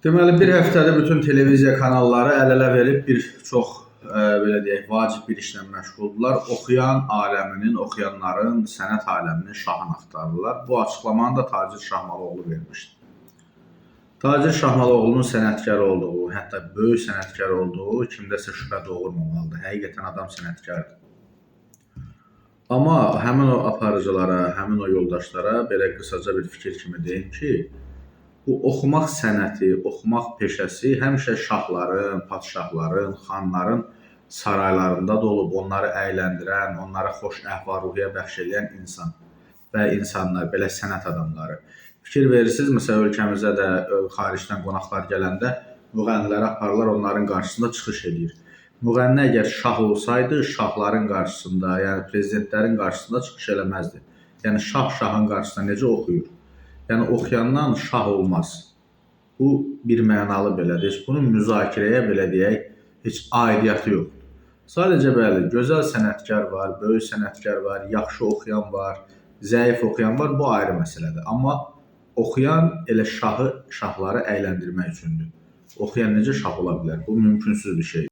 Deməli, bir həftədə bütün televiziya kanalları əl-ələ verib bir çox belə deyək, vacib bir işlə məşğuldurlar. Oxuyan aləminin, oxuyanların, sənət aləminin şahını axtarırlar. Bu açıqlamanı da Tacir Şahmalıoğlu vermişdi. Tacir Şahmalıoğlunun sənətkar olduğu, hətta böyük sənətkar olduğu kimdəsə şübhə doğurmamalıdır. Həqiqətən adam sənətkardır. Amma həmin o aparıcılara, həmin o yoldaşlara belə qısaca bir fikir kimi deyim ki, bu oxumaq sənəti, oxumaq peşəsi həmişə şahların, padşahların, xanların saraylarında da olub, onları əyləndirən, onlara xoş əhval-ruhiyyə bəxş eləyən insan və insanlar, belə sənət adamları. Fikir verirsiniz, məsələn, ölkəmizə də xaricdən qonaqlar gələndə müğənniləri aparırlar, onların qarşısında çıxış eləyir. Müğənni əgər şah olsaydı, şahların qarşısında, yəni prezidentlərin qarşısında çıxış eləməzdi. Yəni şah şahın qarşısında necə oxuyur? Yəni oxuyandan şah olmaz. Bu bir mənalı belədir. Heç bunun müzakirəyə belə deyək, heç aidiyyatı yoxdur. Sadəcə bəli, gözəl sənətkar var, böyük sənətkar var, yaxşı oxuyan var, zəif oxuyan var, bu ayrı məsələdir. Amma oxuyan elə şahı, şahları əyləndirmək üçündür. Oxuyan necə şah ola bilər? Bu mümkünsüz bir şeydir.